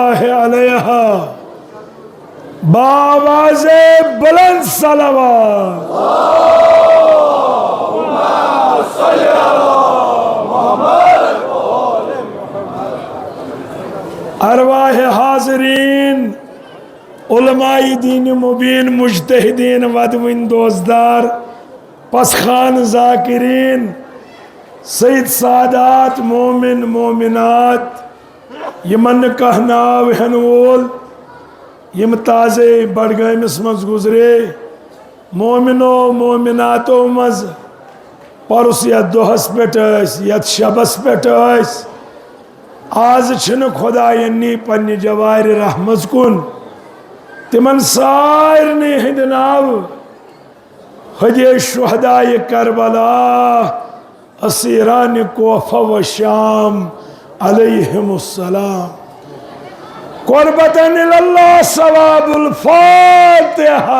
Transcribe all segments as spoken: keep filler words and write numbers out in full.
علیہا بآواز بلند صلوات۔ ارواح حاضرین، علماء دین مبین، مجتہدین ودوٕنۍ دوستدار، پسخان ذاکرین، سید سادات، مومن مومنات، یمن نہٕ کانٛہہ ناو ہٮ۪نہٕ وول، یم تازے بڈگٲمِس منٛز گُزرے، مومنو مومناتو منٛز پرُس یتھ دۄہس پٮ۪ٹھ ٲسۍ، یتھ شبس پٮ۪ٹھ ٲسۍ، آز چھِنہٕ خداین نی پننہِ جوارِ رحمژ کُن۔ تِمن سارنٕے ہٕنٛدۍ ناو ہدی شہدائے کربلا، اسیران کوفہ و شام علیہم السلام۔ قربتاً الی اللہ، ثواب الفاتحہ۔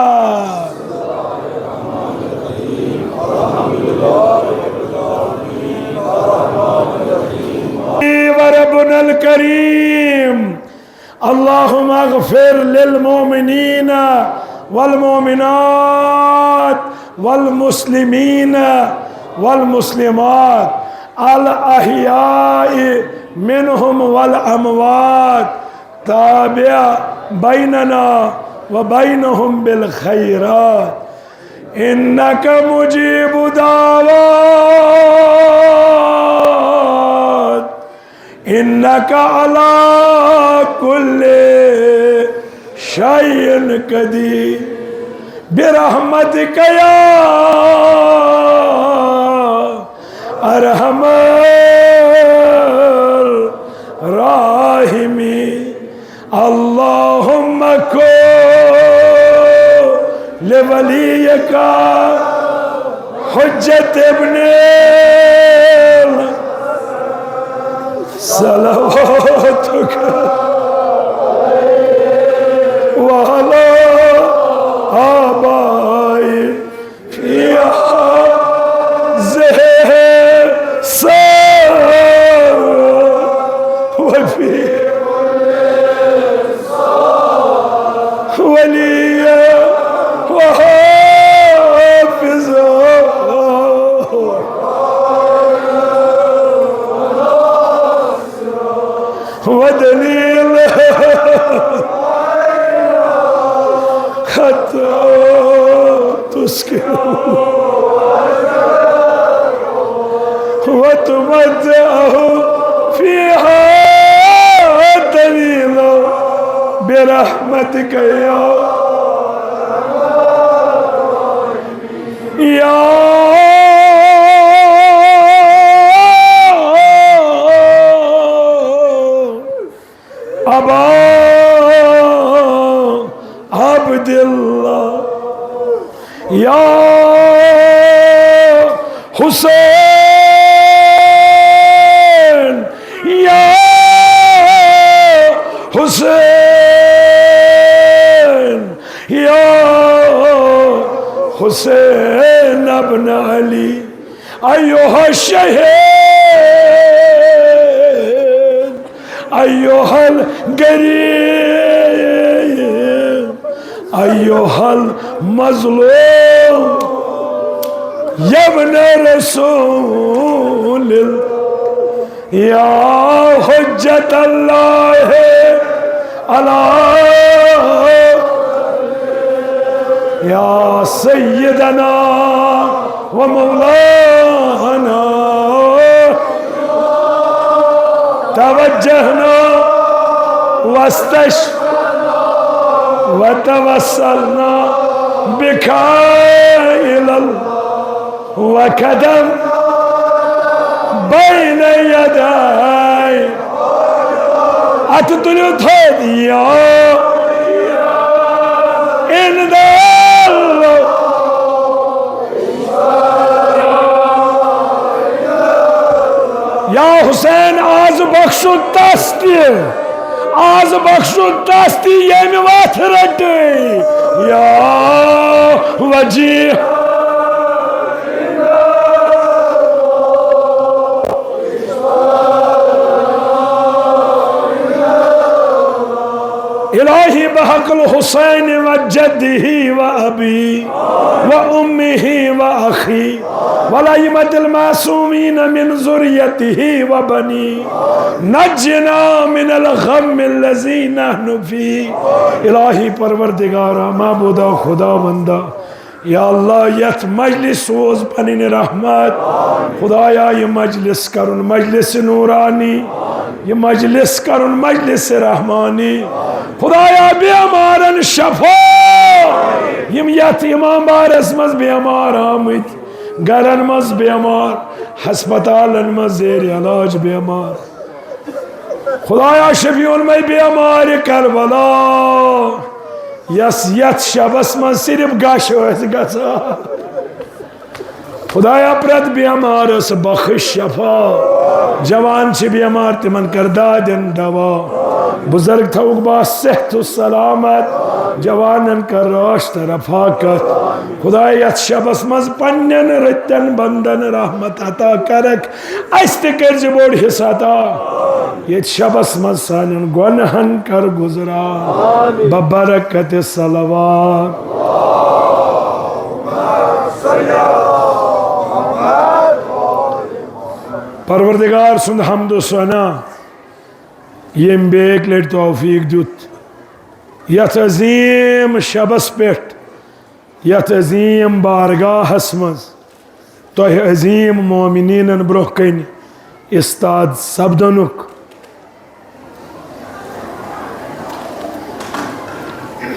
وربنا الكريم، اللهم اغفر للمؤمنين والمؤمنات والمسلمين والمسلمات الأحياء منهم والأموات، تابع بيننا وبينهم بالخيرات، إنك مجيب دعوات، إنك على كل شيء قدير، برحمتك يا أرحم الراحمين. اللهم كن لوليك حجة ابن ال-، صلواتك وعلى آبائي في هذه الساعة وفي وليا وحافظا ودليلا حتى تسكنه وتمتعه فيها طويلا برحمتك يا، يا أبا عبد الله، يا حسين، يا حسين، يا حسين ابن علي، أيها الشهيد، أيها الغريب، أيها المظلوم، يا ابن رسول الله، يا حجة الله على، يا سيدنا ومولانا، توجهنا واستشفعنا وتوسلنا بك إلى الله وقدم بين يدي. اتھ تُلِو تھوٚد، یا عند اللہ۔ یا حسین، آز بخشُن تس تہِ، آز بخشُن تس تہِ ییٚمۍ وتھ رٔٹٕے۔ یا وجیہ۔ إلهي بحق الحسين وجده وأبي وأمه وأخي والأئمة المعصومين من ذريته وبني، نجنا من الغم الذي نحن فيه. الٰہی پروردگارا، معبودا، خداوندا، یا اللہ، یتھ مجلس سوز پنٕنۍ رحمت۔ خدایا، یہِ مجلس کرُن مجلس نورانی، یہِ مجلس کرُن مجلس رحمانی۔ خدایا، بیمارن شفا، یِم یتھ امام بارس منٛز بیمار آمٕتۍ، گرن منٛز بیمار، ہسپتالن منٛز زیر علاج بیمار۔ خدایا، شفیع المے بیمارِ کربلا، یس یتھ شبس منٛز صرف گش ٲسۍ گژھان۔ خدایا، پرٛٮ۪تھ بیمارس بخش شفا۔ جوان چھِ بیمار، تِمن کر دادٮ۪ن دوا۔ بزرگ تھاوُکھ با صحت و سلامت۔ جوانن کر رٲچھ تہٕ رفاقت۔ خدایا، یتھ شبس منٛز پننٮ۪ن رٕتٮ۪ن بندن رحمت عطا کرکھ۔ اسہِ تہِ کٔرۍ زِ بوٚڑ حصہٕ عطا۔ ییٚتہِ شبس منٛز سانٮ۪ن گۄنہن کر گُزران۔ ببرکت صلوات۔ پروردگار سُنٛد حمد و ثنا، ییٚمۍ بیٚیہِ اَکہِ لٹہِ توفیق دیُت یتھ عظیم شبس پٮ۪ٹھ، یتھ عظیم بارگاہس منٛز تۄہہِ عظیم مومنینن برونٛہہ کنہِ استاد سپدنُک۔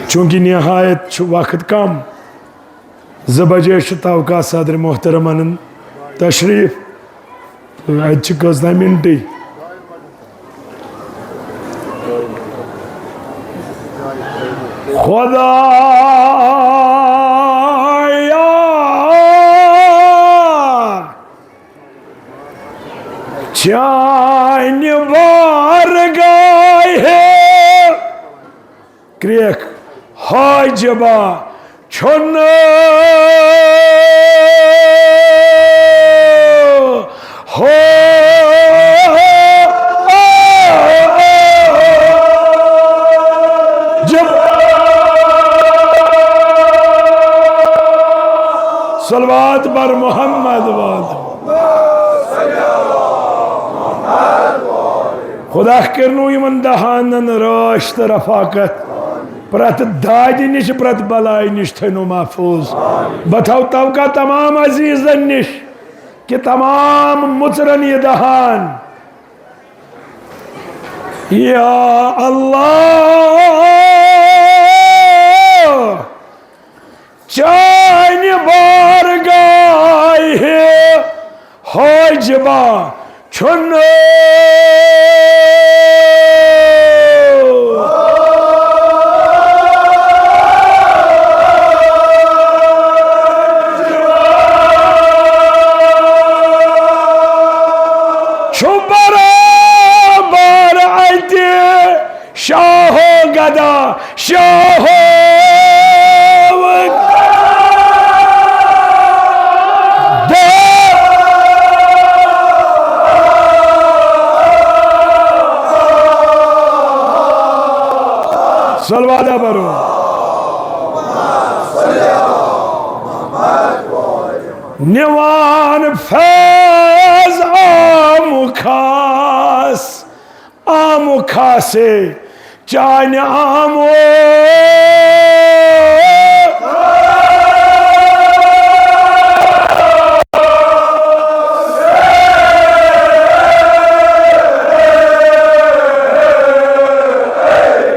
چونکہ نہایت چھُ وقت کم، زٕ بجے چھُ توقع صدر محترمن تشریف۔ اتہِ چھِ کٔژتام منٹٕے۔ خدایا، چانہِ بارگاہہِ کرٛیکھ حاجبہ چھُنہٕ ہو۔ جب صلوات بر محمد وال۔ خدا کٔرنو یِمن دہانن رٲچھ تہٕ رفاقت۔ پرٛٮ۪تھ دادِ نِش، پرٛٮ۪تھ بلایہِ نِش تھٲینو محفوظ۔ بہٕ تھاو توقع تمام عزیزن نِش کہِ تمام مُژرن یہِ دہان۔ یا اللہ، چانہِ بارگاہہِ حاجبہ چھُنہٕ چھُ برابر اتہِ شاہو گدا، شاہو صلوات برو۔ نوان فیض عام خاص، عام خاصے چانہِ آمو۔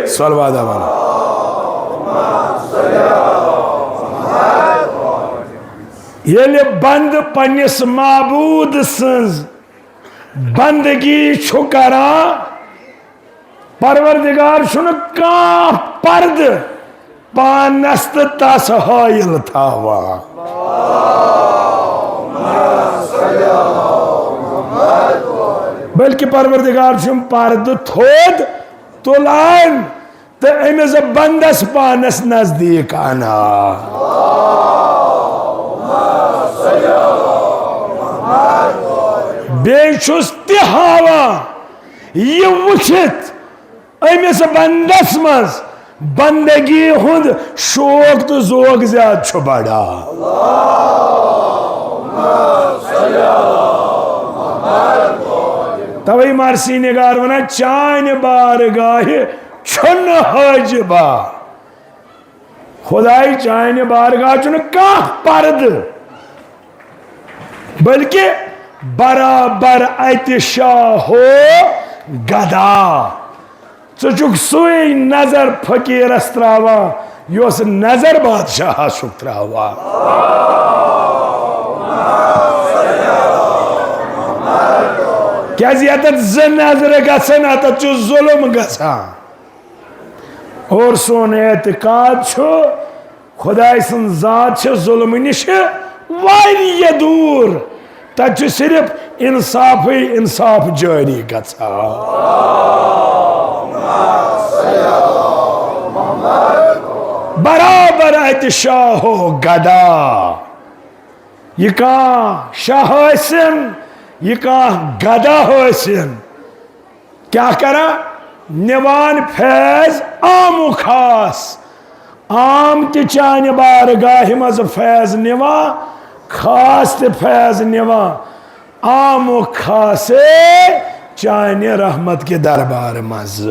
صلوات علیہ۔ ییٚلہِ بنٛدٕ پننِس معبوٗد سٕنٛز بندگی چھُ کران، پروردگار چھُنہٕ کانٛہہ پردٕ پانس تہٕ تس حٲیِل تھاوان، بلکہِ پروردگار چھُ پردٕ تھوٚد تُلان تہٕ أمِس بندس پانس نزدیٖک انان۔ بیٚیہِ چھُس تہِ ہاوان یہِ وٕچھِتھ أمِس بندس منٛز بندگی ہُنٛد شوق تہٕ ذوق زیادٕ چھُ بڑان۔ توے مرثی نگار ونان، چانہِ بارگاہہِ چھُنہٕ حٲجِبا۔ خداے، چانہِ بارگاہ چھُنہٕ کانٛہہ پردٕ، بلکہِ برابر اتہِ شاہو گدا۔ ژٕ چھُکھ سُے نظر فقیرس تراوان، یۄس نظر بادشاہس چھُکھ تراوان۔ کیازِ یتتھ زٕ نظرٕ گژھن، اتتھ چھُ ظلم گژھان۔ اور سون اعتقاد چھُ، خداے سٕنٛز ذات چھِ ظلمہٕ نِش واریاہ دوٗر۔ تَتہِ چھُ صرف انصافٕے انصاف جٲری گژھان۔ برابر اتہِ شاہو گدا۔ یہِ کانٛہہ شاہ ٲسِن، یہِ کانٛہہ گدا ٲسِن، کیٛاہ کران؟ نِوان فیض عام و خاص۔ عام تہِ چانہِ بارگاہہِ منٛز فیض نِوان، خاص تہِ فیض نِوان۔ عام و خاصے چانہِ رحمت کہِ دربار منٛز۔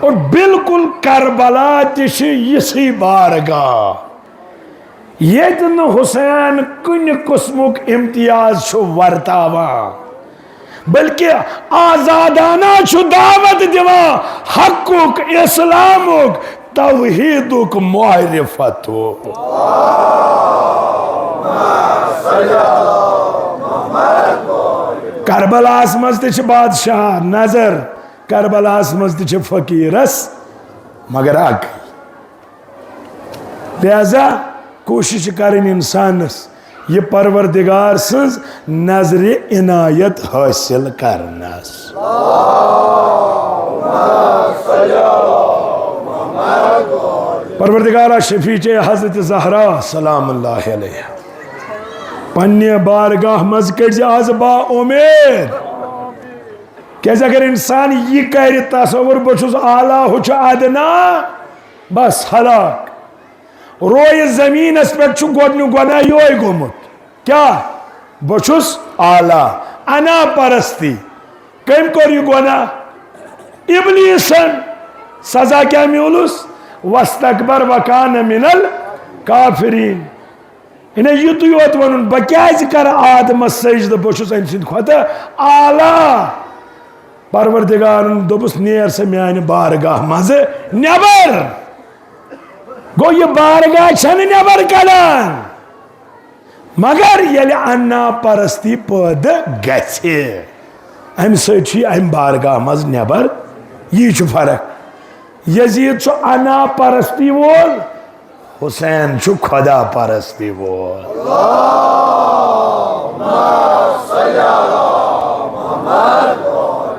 اور بالکل کربلا تہِ چھِ یِژھٕے بارگاہ۔ ییٚتہِ نہٕ حسین کُنہِ قٕسمُک امتیاز چھُ ورتاوان، بلکہِ آزادانہ چھُ دعوت دِوان حقُک، اسلامُک، توحیدُک، معرفتُک۔ کربلاہس منٛز تہِ چھِ بادشاہ نظر، کربلاہس منٛز تہِ چھِ فقیرس مگر اکھ۔ لہذا کوٗشِش چھِ کرٕنۍ انسانس یہِ پروردگار سٕنٛز نظرِ عنایت حٲصِل کرنس۔ پروردگارا، شفیع حضرت زہرا سلام اللہ علیہ، پننہِ بارگاہ منٛز کٔرۍ زِ از با امید۔ کیازِ اگر انسان یہِ کرِ تصور، بہٕ چھُس اعلیٰ، ہُہ چھُ ادنا، بس ہلاک۔ رویہِ زمینس پٮ۪ٹھ چھُ گۄڈنیُک گۄناہ یِہوٚے گوٚمُت۔ کیٛاہ؟ بہٕ چھُس اعلیٰ۔ انا پرستی۔ کٔمۍ کوٚر یہِ گۄناہ؟ ابلیسن۔ سزا کیٛاہ میوٗلُس؟ واستکبر وکان من الکافرین۔ یعنی یُتُے یوت وَنُن، بہٕ کیٛازِ کَرٕ آدمَس سجدٕ؟ بہٕ چھُس أمۍ سٕنٛدِ کھۄتہٕ اعلیٰ۔ پروردگارن دوٚپُس، نیر سا میانہِ بارگاہ منٛزٕ نٮ۪بر۔ گوٚو، یہِ بارگاہ چھَنہٕ نٮ۪بر کڑان۔ مگر ییٚلہِ انا پرستی پٲدٕ گژھِ، اَمہِ سۭتۍ چھُ یہِ اَمہِ بارگاہ منٛز نٮ۪بر۔ یی چھُ فرق۔ یزید چھُ انا پرستی وول، حسین چھُ خدا پرستی وول۔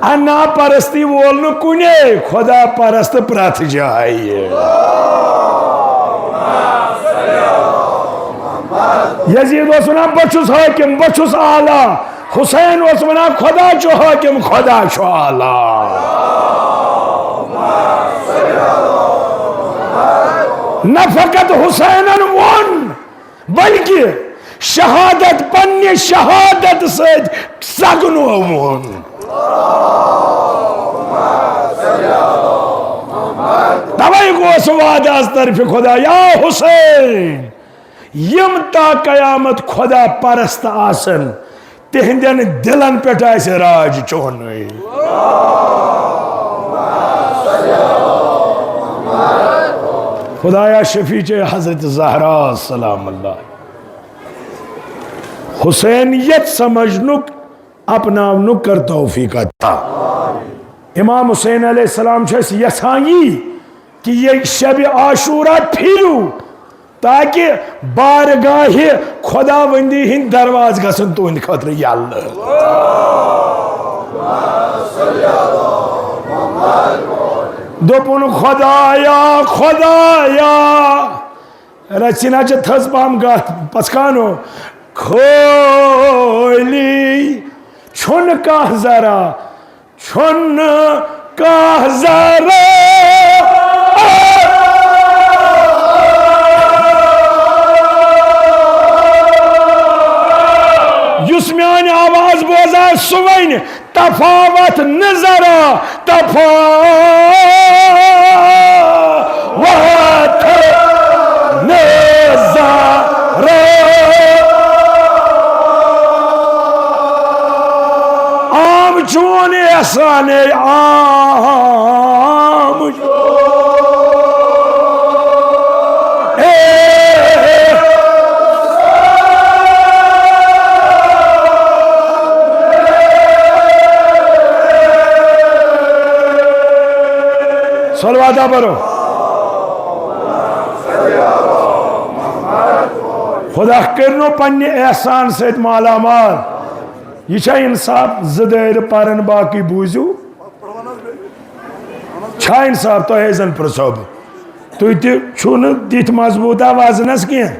انا پرستی وول نہٕ کُنے، خدا پرست پرٛٮ۪تھ جایہِ۔ یزید اوس ونان، بہٕ چھُس حٲکِم، بہٕ چھُس اعلیٰ۔ حسین اوس ونان، خدا چھُ حٲکِم، خدا چھُ اعلیٰ۔ نہ فقط حسینن ووٚن، بلکہ شہادت، پننہِ شہادت سۭتۍ سگنووُن۔ توے گوس وعدٕ از طرفِ خدا، یا حسین، یم تا قیامت خدا پرست آسن، تہندین دلن پٮ۪ٹھ آسہِ راج چونُے۔ خدایا، شفیع حضرت زہرا سلام اللہ، حسینیت سمجھنُک، اپناونُک کر توفیق عطا۔ امام حسین علیہ السلام چھُ اَسہِ یژھان یی کہ یہ شب عاشورہ پھیرو، تاکہ بارگاہ خداوندی ہند دروازٕ گژھن تُہندِ خٲطرٕ یلہٕ۔ دوٚپُن، خدایا، خدایا، رژھِ نا چھِ تھٔز پہم گتھ، پژھ کانو۔ کھولی چھُنہٕ کانٛہہ ذرا، چھُنہٕ کانٛہہ ذرا۔ یُس میٲنۍ آواز بوزان سُہ وَنہِ، تفاوت نہٕ ذرا، تفاوت نہٕ ذرا۔ عام چون احسان عام۔ اے۔ صلوات پرو۔ خدا کٔرنو پننہِ احسان سۭتۍ مالا مال۔ یہِ چھا انصاف؟ زٕ دٲیرٕ پرن، باقٕے بوٗزِو۔ چھا انصاف؟ تۄہے زن پرژھو بہٕ۔ تُہۍ تہِ چھِو نہٕ تِتھۍ مضبوٗطہ وزنس کینٛہہ۔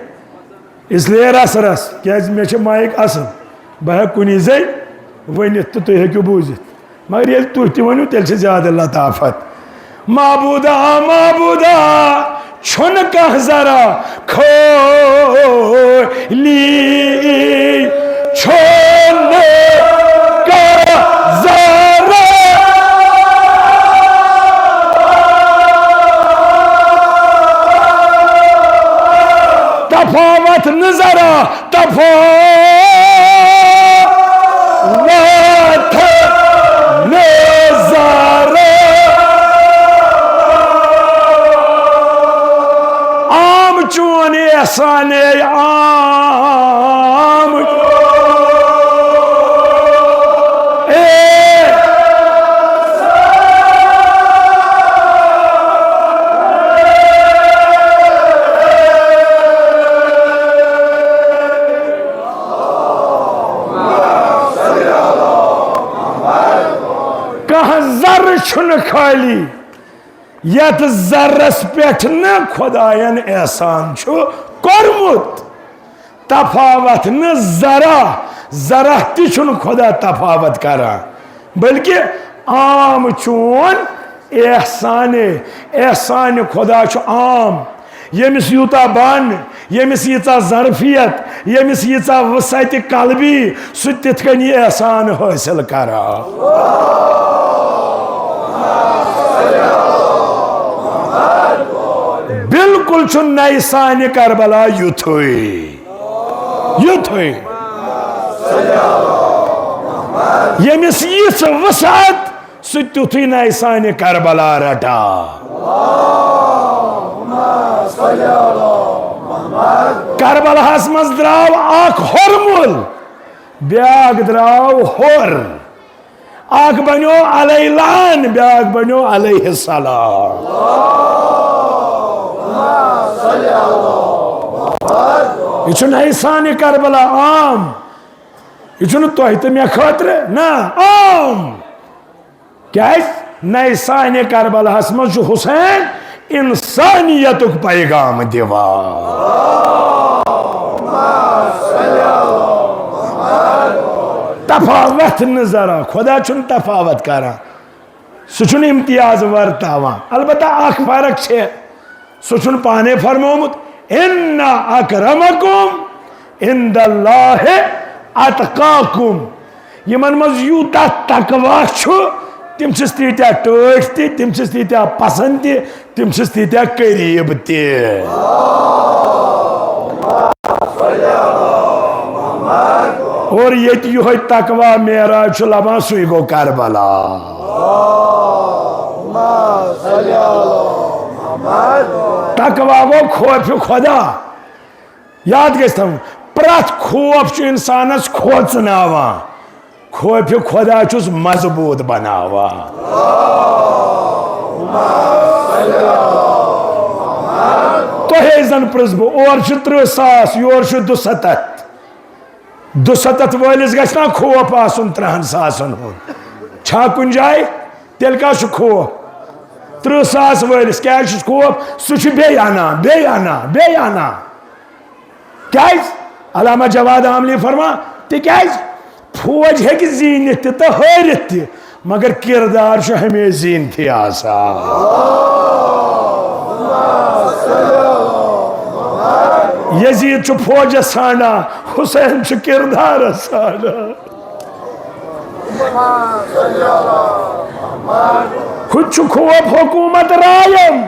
اس لیے رس رس، کیازِ مےٚ چھِ مایِک اصل، بہٕ ہٮ۪کہٕ کُنی زٔنۍ ؤنِتھ تہٕ تُہۍ ہیٚکِو بوٗزِتھ۔ مگر ییٚلہِ تُہۍ تہِ ؤنِو، تیٚلہِ چھِ زیادٕ لطافت۔ معبودا، معبودا، چھُنہٕ کانٛہہ ذرا خٲلی، چھُنہٕ کانٛہہ ذرا۔ تفاوت نہٕ ذرا، تفاوت نہٕ ذرا۔ عام چون احسان عام۔ اے۔ کانٛہہ ذرٕ چھُنہٕ خٲلی، یتھ ذرس پٮ۪ٹھ نہٕ خداین احسان چھُ کوٚرمُت۔ تفاوت نہٕ ذرا، ذرا تہِ چھُنہٕ خدا تفاوت کران، بلکہ عام چون احسان، احسان خدا چھُ عام۔ ییٚمِس یوٗتاہ بَن، ییٚمِس ییٖژاہ ظرفیت، ییٚمِس ییٖژاہ وسعت قلبی، سُہ تِتھ کٔنۍ یہِ احسان حٲصِل کران۔ بالکل چھُ نَیہِ سانہِ کربلا یُتھُے، یُتھُے۔ ییٚمِس یِژھ وسعت، سُہ تیُتھُے نَیہِ سانہِ کربلا رٹا۔ کربلاہس منٛز درٛاو اکھ ہۄرمُل، بیٛاکھ درٛاو ہۄر۔ اکھ بنیو علیلان، بیٛاکھ بنیو علیہ السلام۔ یہِ چھُنہٕ نَیہِ سانہِ کربلا عام۔ یہِ چھُنہٕ تۄہہِ تہٕ مےٚ خٲطرٕ، نہ، عام۔ کیازِ؟ نَیہِ سانہِ کربلاہس منٛز چھُ حسین انسانیتُک پیغام دِوان۔ تفاوت نہٕ ذرا، خدا چھُنہٕ تفاوت کران، سُہ چھُنہٕ امتیاز ورتاوان۔ البتہ اکھ فرق چھِ، سُہ چھُنہٕ پانے فرمومُت، "ان اکرمکم عند اللہ اتقاکم"۔ یِمن منٛز یوٗتاہ تقویٰ چھُ، تِم چھِس تیٖتیٛاہ ٹٲٹھۍ تہِ، تِم چھِس تیٖتیٛاہ پسند تہِ، تِم چھِس تیٖتیٛاہ قریب تہِ۔ اور ییٚتہِ یِہوٚے تقویٰ معراج چھُ لبان، سُے گوٚو کربلا۔ تقویٰ گوٚو خوفِ خدا۔ یاد گژھِ تھاوُن، پرٛٮ۪تھ خوف چھُ اِنسانَس کھوژناوان۔ خوفِ خدا چھُس مضبوٗط بناوان۔ تۄہے زن پرٛژھ بہٕ، اورٕ چھِ تٕرٛہ ساس، یورٕ چھُ دُسَتتھ۔ دُسَتتھ وٲلِس گژھِ نا خوف آسُن تٕرٛہَن ساسَن ہُنٛد؟ چھا کُنہِ جایہِ؟ تیٚلہِ کَس چھُ خوف؟ تٕرٛہ ساس وٲلِس کیٛازِ چھُس خوف؟ سُہ چھُ بیٚیہِ اَنان، بیٚیہِ اَنان، بیٚیہِ اَنان۔ کیٛازِ؟ علامہ جواد عاملی فرما، تِکیٛازِ فوج ہیٚکہِ زیٖنِتھ تہِ تہٕ ہٲرِتھ تہِ، مگر کردار چھُ ہمیشہِ زیٖنتھٕے آسان۔ یزید چھُ فوجس ژھانڈان، حسین چھُ کردارس ژھانڈان۔ ہُتہِ چھُ خوف حکومت رایم،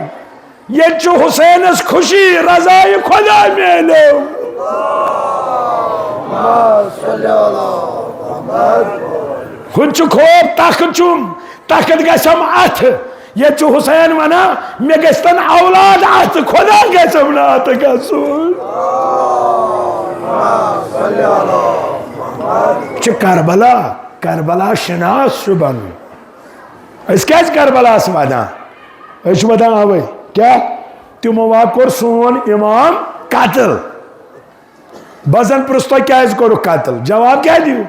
ییٚتہِ چھُ حسینس خوشی، رضایہِ خدا میلیو۔ ہُتہِ چھُ خوف تخت چھُم، تخت گژھم اتھٕ۔ ییٚتہِ چھُ حسین ونان، مےٚ گژھتن اولاد اتھٕ، خدا گژھم نہٕ اتھٕ گژھُن۔ چھُ کربلا، کربلا شناس چھُ بنُن۔ أسۍ کیازِ کربلاہس ودان؟ أسۍ چھِ ودان اوے۔ کیٛاہ؟ تِمو وا کوٚر سون امام قتل۔ بہٕ زن پرٛژھ تۄہہِ، کیازِ کوٚرُکھ قتل؟ جواب کیٛاہ دِیِو؟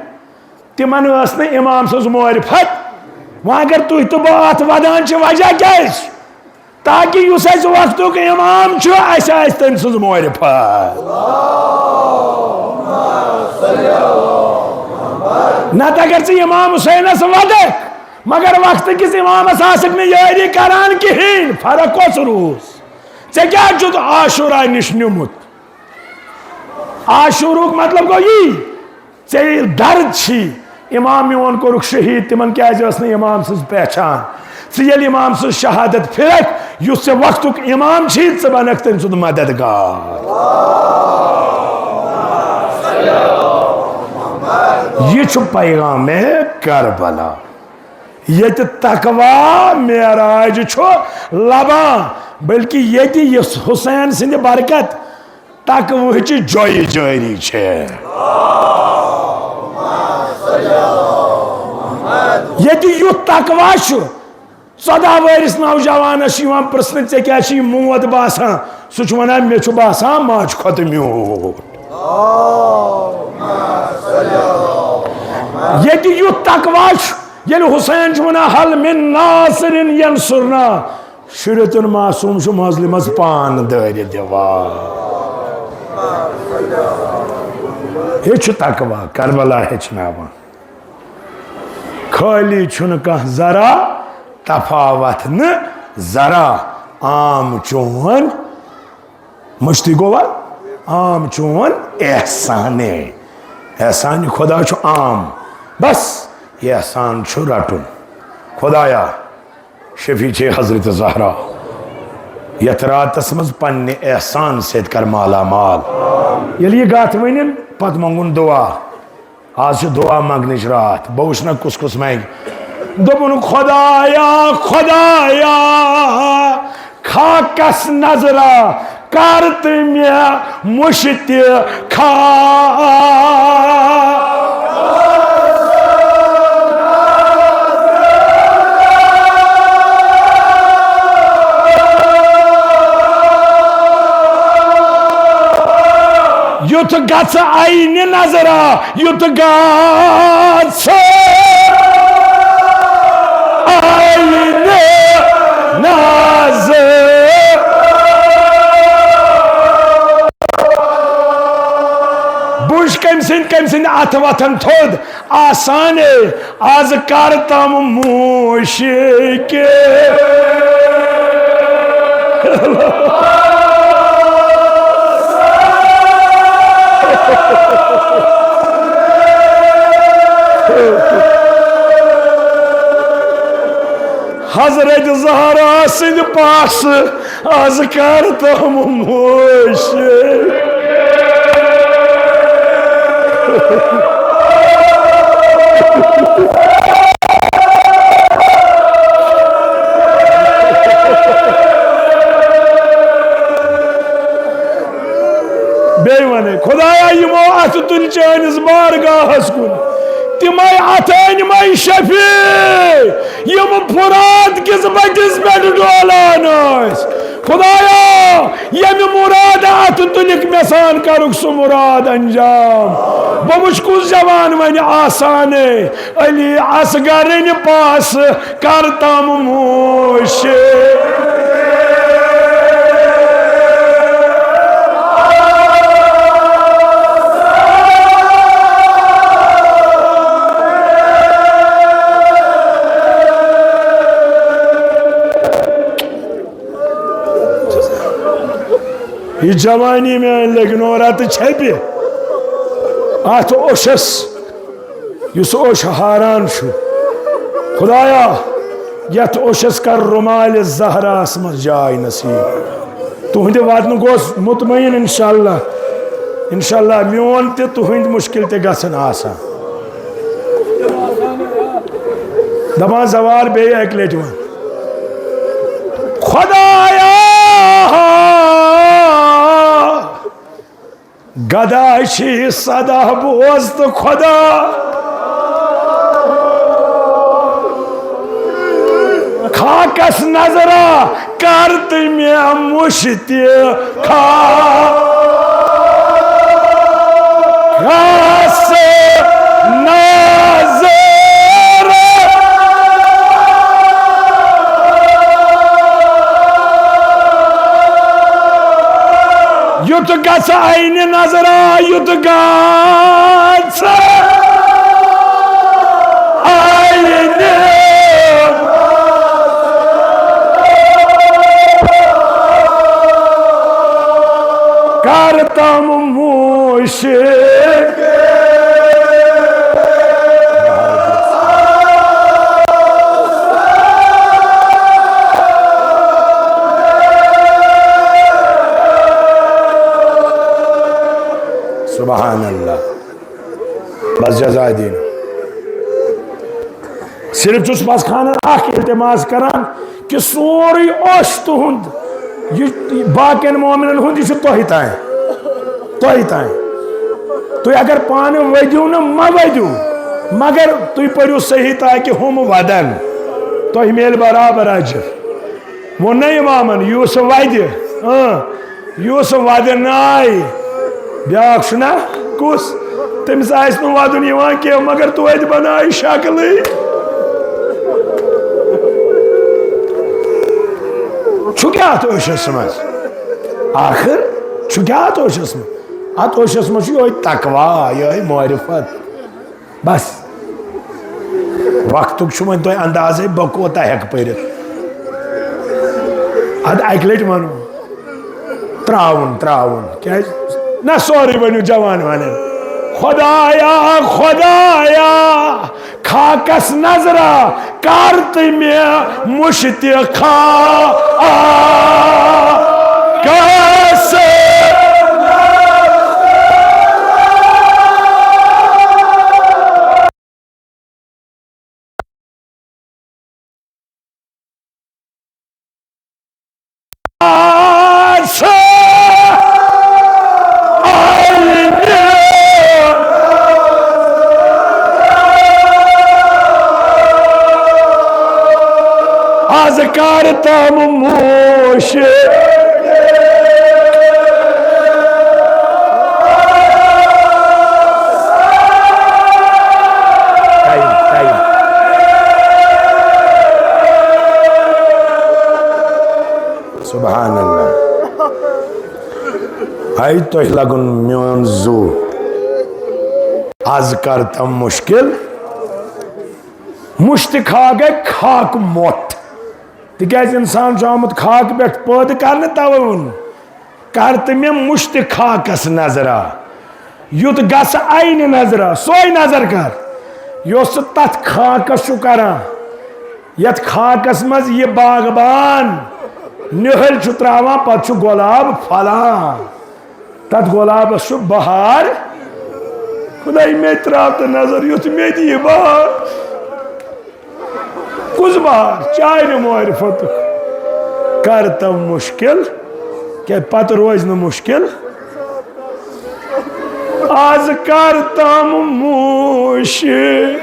تِمن ٲس نہٕ امام سٕنٛز معرفت۔ وۄنۍ اگر تُہۍ تہٕ بہٕ اتھ ودان چھِ، وجہ کیازِ چھُ؟ تاکہ یُس اسہِ وقتُک امام چھُ، اسہِ آسہِ تٔمۍ سٕنٛز معرفت۔ نتہٕ اگر ژٕ امام حسینس ودکھ، مگر وقتہٕ کِس امامس آسکھ نہٕ یٲری کران کہیٖنۍ، فرق کۄس روٗز؟ ژےٚ کیٛاہ چھُتھ عاشورہ نِش نیومُت؟ عاشورہُک مطلب گوٚو یی، ژےٚ ییٚلہِ درد چھی، امام میون کوٚرُکھ شہید، تِمن کیازِ ٲس نہٕ امام سٕنٛز پہچان؟ ژٕ ییٚلہِ امام سٕنٛز شہادت پھرکھ، یُس ژےٚ وقتُک امام چھی، ژٕ بنکھ تٔمۍ سُنٛد مددگار۔ یہِ چھُ پیغام کربلا۔ ییٚتہِ تقوی معراج چھُ لبان، بلکہ ییٚتہِ یُس حسین سٕنٛدِ برکت تقوہٕچ جویہِ جٲری چھِ۔ ییٚتہِ یُتھ تقوی چھُ، ژۄداہ وٲرِس نوجوانس چھُ یِوان پرژھنہٕ، "ژےٚ کیٛاہ چھُے موت باسان؟" سُہ چھُ ونان، "مےٚ چھُ باسان ماجہِ کھۄتہٕ میوٗٹھ۔" ییٚتہِ یُتھ تقوی چھُ، ییٚلہِ حسین چھُ ونان، "حل من ناصر ینصرنا"، شُرٮ۪تُن معصوم چھُ مظلومس پان دٲرِتھ دِوان۔ یہِ چھُ تقوی، کربلا ہیٚچھناوان۔ خٲلی چھُنہٕ کانٛہہ ذرا تفاوت نہٕ ذرا، عام چون مشتی گوٚوا؟ عام چون احسانے۔ احسان خدا چھُ عام۔ بس احسان چھُ رٹُن۔ خدایا، شفیع چھے حضرت زہرا، یتھ راتس منٛز پننہِ احسان سۭتۍ کر مالا مال۔ ییٚلہِ یہِ گتھ ؤنِن، پتہٕ منٛگُن دعا۔ آز چھِ دعا منٛگنٕچ راتھ۔ بہٕ وٕچھنہ کُس کُس منٛگہِ۔ دوٚپُن، "خدایا، خدایا، خاکس نظرا کر تہٕ مےٚ مُشتہِ خاک۔" یُتھ گژھِ عینہِ نظرا، یُتھ گژھِ عینہِ نظر۔ بہٕ وٕچھ کٔمۍ سٕنٛدۍ، کٔمۍ سٕنٛدۍ اَتھٕ وۄتھان تھوٚد۔ آسانے، از کر تام موشی کے۔ حضرت زہرا سٕنٛدِ پاسہٕ از کر تام موشی۔ بیٚیہِ وَنے، خدایا، یِمو اَتھٕ تُلۍ چٲنِس بارگاہَس کُن، تِمَے اَتھٕ أنۍ مَے شفیع، یِم فرات کِس بٔٹھِس پٮ۪ٹھ ڈولان ٲسۍ۔ خدایا، ییٚمہِ مراد اَتھٕ تُلِکھ مےٚ سان، کَرُکھ سُہ مراد انجام۔ بہٕ وٕچھ کُس جوان وَنہِ آسانے، علی اصغرٕنۍ پاسہٕ کر تام موشی۔ یہِ جوانی میٲنۍ لٔگۍ نورا تہٕ چھپہِ اتھ اوشس، یُس اوش حاران چھُ۔ خدایا، یتھ اوشس کر رُمالِ زہراہس منٛز جاے نصیب۔ تُہنٛدِ واتنہٕ گوس مطمئن، انشاءاللہ، انشاءاللہ میون تہِ تُہنٛدۍ مُشکل تہِ گژھن آسان۔ دپان زوار بیٚیہِ اکہِ لٹہِ وۄنۍ۔ خدایا، گدا چھی صدا بوز تہٕ خدا۔ خاکس نظرا کر تہٕ مےٚ مُشتہِ خاکس نظر۔ یُتھ گژھِ عینہِ نظرا، یُتھ گژھِ عینہِ۔ کر تم موشی۔ سبحان اللہ۔ بس جزا دین۔ صرف چھُس بس خانن اکھ التماس کران کہ سورُے اوس تُہُنٛد، یہِ باقین مومنن ہُنٛد، یہِ چھُ تۄہہِ تام، تۄہہِ تام۔ تُہۍ اگر پانہٕ ؤدِو نہٕ، مہ ؤدِو، مگر تُہۍ پٔرِو صحیح تاکہ ہُم ودن، تۄہہِ میلہِ برابر اجر۔ ووٚن نہ امامن، یُس ودِ، اۭں، یُس ودناے، بیاکھ چھُنا کُس؟ تٔمِس آسہِ نہٕ ودُن یِوان کینٛہہ، مگر توتہِ بنایہِ شکلٕے۔ چھُ کیٛاہ اتھ اوشس منٛز؟ آخر چھُ کیٛاہ اتھ اوشس منٛز؟ اتھ اوشس منٛز چھُ یِہوٚے تقوا، یِہوٚے معرفت۔ بس۔ وقتُک چھُ وۄنۍ تۄہہِ اندازے بہٕ کوٗتاہ ہٮ۪کہٕ پٔرِتھ۔ ادٕ اکہِ لٹہِ ونو۔ تراوُن، تراوُن۔ کیازِ؟ نہ، سورُے ؤنِو جوان ونن۔ خدایا، خدایا، خاکس نظرا کر تہٕ مےٚ مُشتہِ خاکس۔ از کر تم موش۔ Time, time. سبحان اللہ۔ ہے تۄہہِ لگُن میون زُو۔ از کر تم مُشکل۔ مُشتہِ خاک گٔے خاک موٚٹ۔ تِکیازِ انسان چھُ آمُت خاکہٕ پٮ۪ٹھ پٲدٕ کرنہٕ، توے ووٚن، کر تہٕ مےٚ مُشتہِ خاکس نظرا، یُتھ گژھٕ عینہِ نظرا، سۄے نظر کر، یۄس ژٕ تتھ خاکس چھُ کران، یتھ خاکس منٛز یہِ باغبان نِہٲلۍ چھُ تراوان، پتہٕ چھُ گۄلاب پھلان، تتھ گۄلابس چھُ بہار۔ خداے، مےٚ تہِ تراو تہٕ نظر، یُتھ مےٚ تہِ یہِ بہار۔ کُس بہار؟ چاے نہٕ معرفتُک۔ کر تم مُشکل، کیٛاہ پتہٕ روزِ نہٕ مُشکل؟ از کر تم مُشکل۔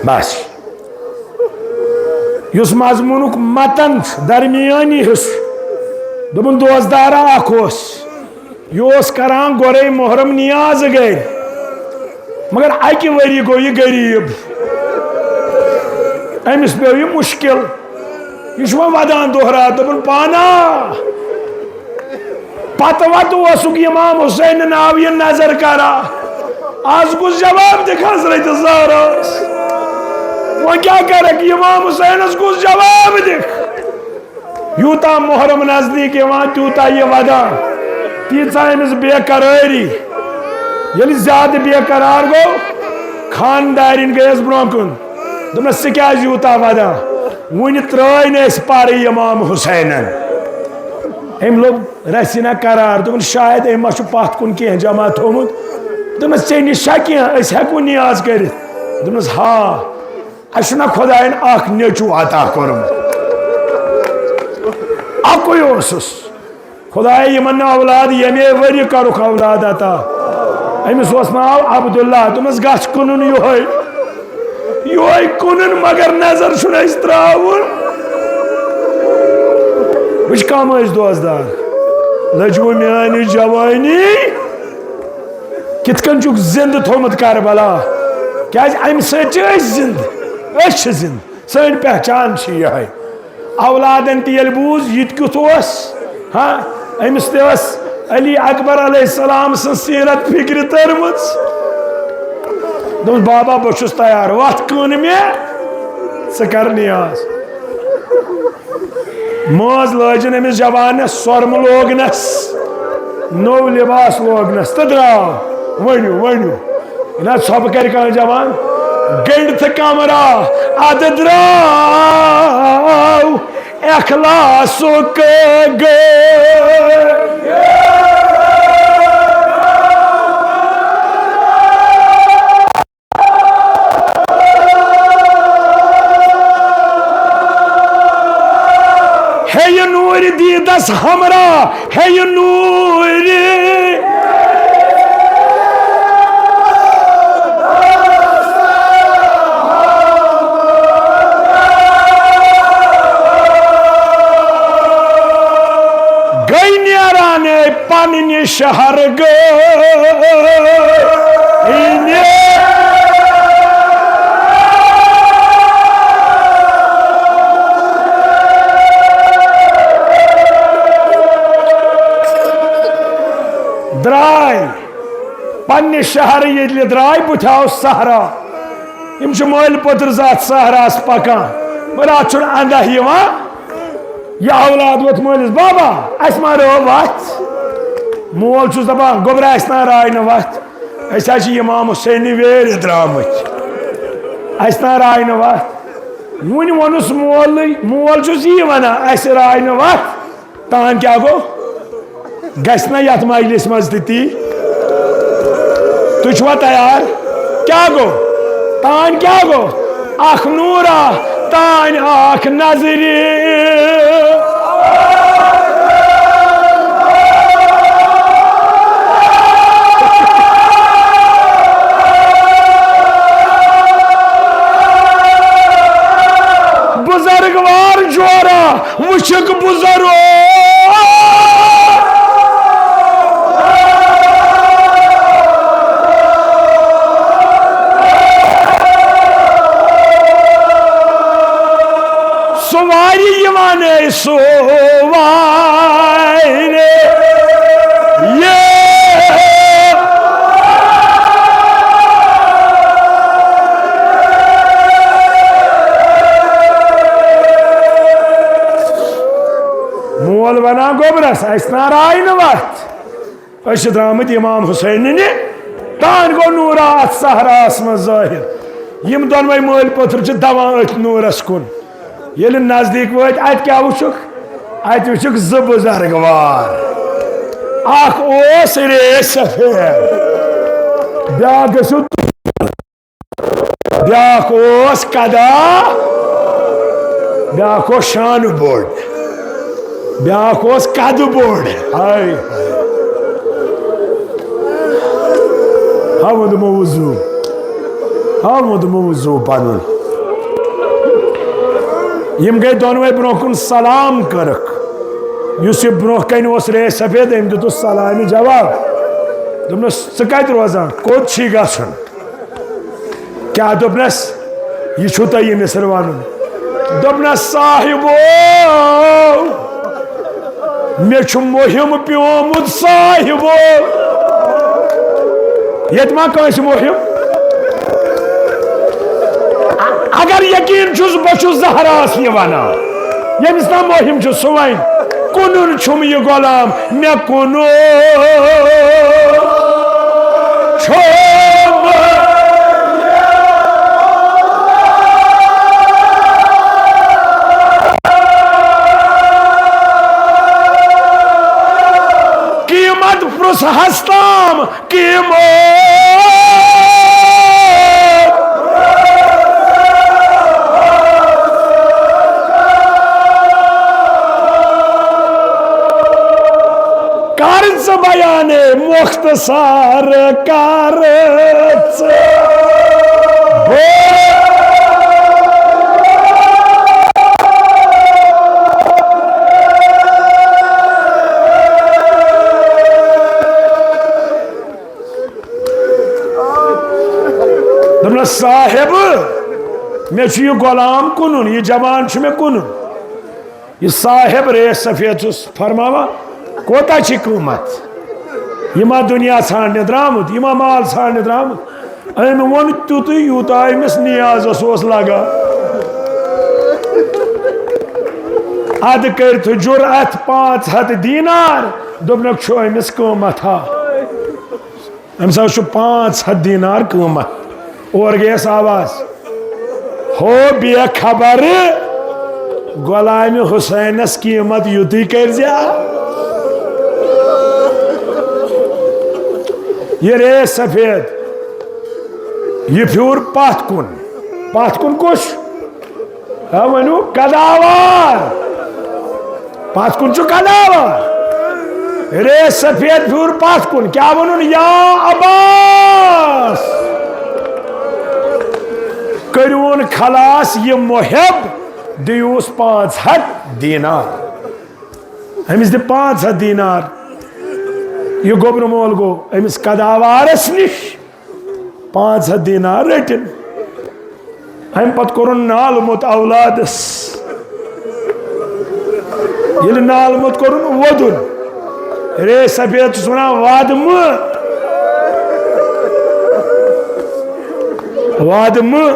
بس۔ یُس مضموٗنُک متن چھُ، درمیٲنی حصہٕ، دوٚپُن، دوستدارا اکھ اوس، یہِ اوس کران گۄڈَے محرم نیاز گرِ، مگر اَکہِ ؤری گوٚو یہِ غریٖب، أمِس پیوٚو یہِ مُشکِل۔ یہِ چھُ وۄنۍ ودان دۄہ راتھ، دوٚپُن، "پانا، پتہٕ وتہٕ اوسُکھ امام حسین ناوِ نظر کران، از کُس جواب دِکھ حضرت زہراہس؟ وۄنۍ کیٛاہ کرکھ، امام حسینس کُس جواب دِکھ؟" یوٗتاہ محرم نزدیٖک یِوان، تیوٗتاہ یہِ ودان، تیٖژاہ أمِس بے قرٲری۔ ییٚلہِ زیادٕ بے قرار گوٚو، خاندارِنۍ گٔیَس برٛونٛہہ کُن۔ دوٚپنَس، "ژٕ کیٛازِ یوٗتاہ ودان؟ وُنہِ ترٛٲے نہٕ أسۍ پَرٕے امام حسینن۔" أمۍ لوٚگ رَژھِ نہ قرار۔ دوٚپُن، "شاید أمۍ ما چھُ پَتھ کُن کینٛہہ جمع تھوٚومُت۔" دوٚپمَس، "ژےٚ نِش چھا کینٛہہ؟ أسۍ ہٮ۪کو نیاز کٔرِتھ؟" دوٚپنَس، "ہا، اَسہِ چھُنہ خۄدایَن اَکھ نیٚچوٗ عطا کوٚرمُت۔ اَکُے اوسُس۔ خۄدایا، یِمَن نہٕ اولاد، ییٚمے ؤریہِ کَرُکھ اولاد عطا۔" أمِس اوس ناو عبداللہ۔ دوٚپمَس، "گژھ کٕنُن یِہوٚے، یِہوٚے کٕنُن، مگر نظر چھُنہٕ اَسہِ ترٛاوُن۔" وٕچھ، کَم ٲسۍ دوستدار۔ لٔجوٕ میٛانہِ جوٲنی، کِتھ کٔنۍ چھُکھ زِندٕ تھوٚومُت کربلا؟ کیٛازِ اَمہِ سۭتۍ چھِ أسۍ زِندٕ، أسۍ چھِ زِندٕ۔ سٲنۍ پہچان چھِ یِہوٚے۔ اولادن تہِ ییٚلہِ بوٗز، یہِ تہِ کیُتھ اوس، ہاں، أمِس تہِ ٲس علی اکبر علیہ السلام سٕنٛز سیرت فکرِ تٔرمٕژ۔ دوٚپُس، "بابا، بہٕ چھُس تیار، وَتھ کٕن مےٚ، ژٕ کر نیاز۔" مٲنٛز لٲجِن أمِس جوانس، سۄرمہٕ لوگنس، نوٚو لباس لوگنس تہٕ درٛاو۔ ؤنِو، ؤنِو۔ نہ ژھۄپہٕ کرِ کانٛہہ جوان۔ گٔنٛڈتھٕ کمرہ ادٕ درٛاو اخلاصُک گٔر۔ ہے یہِ نوٗرِ دیٖدس ہمراہ، ہے یہِ نوٗرِ۔ گٔے نیران پننہِ شہر گٔے۔ درٛاے پننہِ شہر ییٚلہِ درٛاے، بُتھِ آو صحرا۔ یِم چھِ مٲلۍ پٔتٕر زٕ اتھ صحراہس پکان، مگر اتھ چھُنہٕ اندہ یِوان۔ یہِ اولاد ووت مٲلِس، "بابا، اسہِ ما رٲو وتھ؟" مول چھُس دپان، "گوٚبرا، اسہِ نا راے نہٕ وتھ، أسۍ حظ چھِ امام حسینہِ ویرِ درٛامٕتۍ، اسہِ نا راے نہٕ وتھ۔" وُنہِ ووٚنُس مولٕے، مول چھُس یی ونان، "اسہِ راے نہٕ وتھ، تان کیٛاہ گوٚو؟" گژھِ نا یتھ مجلس منٛز تہِ تی؟ تُہۍ چھِوا تیار؟ کیٛاہ گوٚو؟ تان کیٛاہ گوٚو؟ اکھ نوٗرا، تان اکھ نظرِ۔ بزرگوار جورا، وٕچھِکھ بُزرگ۔ سُہ وارِ یِوان، اے سُہ وارِ۔ یہِ مول ونان گوٚبرس، "اسہِ نا راے نہٕ وتھ، أسۍ چھِ درٛامٕتۍ امام حسینہِ نِنہِ۔" تان گوٚو نوٗرا اتھ صحراہس منٛز ظٲہِر۔ یِم دۄنوَے مٲلۍ پٔتھٕر چھِ دوان أتھۍ نوٗرس کُن۔ ییٚلہِ نزدیٖک وٲتۍ، اتہِ کیٛاہ وٕچھُکھ؟ اتہِ وٕچھُکھ زٕ بُزرگوار۔ اکھ اوس رے سفید، بیٛاکھ گٔژھِو بیٛاکھ اوس کدا، بیٛاکھ اوس شانہٕ بوٚڑ، بیٛاکھ اوس قدٕ بوٚڑ۔ ہاے۔ ہاوُن دوٚپمو وضوٗ، ہاوُن دوٚپمو وضوٗ پنُن۔ یِم گٔے دۄنوَے برٛونٛہہ کُن، سلام کٔرٕکھ۔ یُس یہِ برٛونٛہہ کنہِ اوس رے سفید، أمۍ دیُتُس سلامہِ جواب۔ دوٚپنَس، "ژٕ کتہِ روزان؟ کوٚت چھی گژھُن؟" کیٛاہ دوٚپنَس؟ یہِ چھُو تۄہہِ ییٚمِس سۭتۍ وَنُن۔ دوٚپنَس، "صاحبو، مےٚ چھُ مُہِم پیومُت صاحبو۔" ییٚتہِ ما کٲنٛسہِ مُہِم؟ اگر یقین چھُس، بہٕ چھُس زہراہَس یہِ وَنان، ییٚمِس تام مُہِم چھُ، سُہ وَنہِ، "کٕنُن چھُم یہِ غلام، مےٚ کٕنُن چھُم۔" قیمت پرُژھ ہستام، قیمت۔ کر ژٕ بیانے مختصر، کر ژٕ۔ دوٚپنَس، "صاحب، مےٚ چھُ یہِ غلام کٕنُن، یہِ جوان چھُ مےٚ کٕنُن۔" یہِ صاحب ریش سفید چھُس فرماوان، "کوتاہ چھِ قۭمتھ؟ یہِ ما دُنیا ژھانٛڈنہِ درٛامُت، یہِ ما مال ژھانٛڈنہِ درٛامُت؟" أمۍ ووٚن تیُتُے، یوٗتاہ أمِس نیازَس اوس لگان۔ اَدٕ کٔرۍ تھٕ جُرأت پانٛژھ ہَتھ دینار، دوٚپنَکھ، "چھُ أمِس قۭمتھا؟" أمِس حظ چھُ پانٛژھ ہَتھ دینار قۭمتھ۔ اورٕ گٔیَس آواز، "ہو بے خبر، غلامِ حسینَس قۭمتھ یُتُے کٔرۍ زِ آ۔" یہِ ریش سفید، یہِ پھیوٗر پَتھ کُن۔ پَتھ کُن کُس؟ ہا، ؤنِو، قداوار۔ پتھ کُن چھُ قداوار۔ ریش سفید پھیوٗر پتھ کُن۔ کیٛاہ ووٚنُن؟ یا عباس، کٔرِوُن خلاص یہِ محب، دِیوٗس پانٛژھ ہَتھ دینار۔ أمِس دِ پانٛژھ ہَتھ دینار۔ یہِ گوٚبرٕ مول گوٚو أمِس قداوارس نِش۔ پانٛژھ ہَتھ دینار رٔٹِن۔ اَمہِ پتہٕ کوٚرُن نالہٕ موٚت اولادس۔ ییٚلہِ نالہٕ موٚت کوٚرُن، وودُن۔ ریش سفید چھُس وَنان، "وَد مہٕ، وَد مہٕ،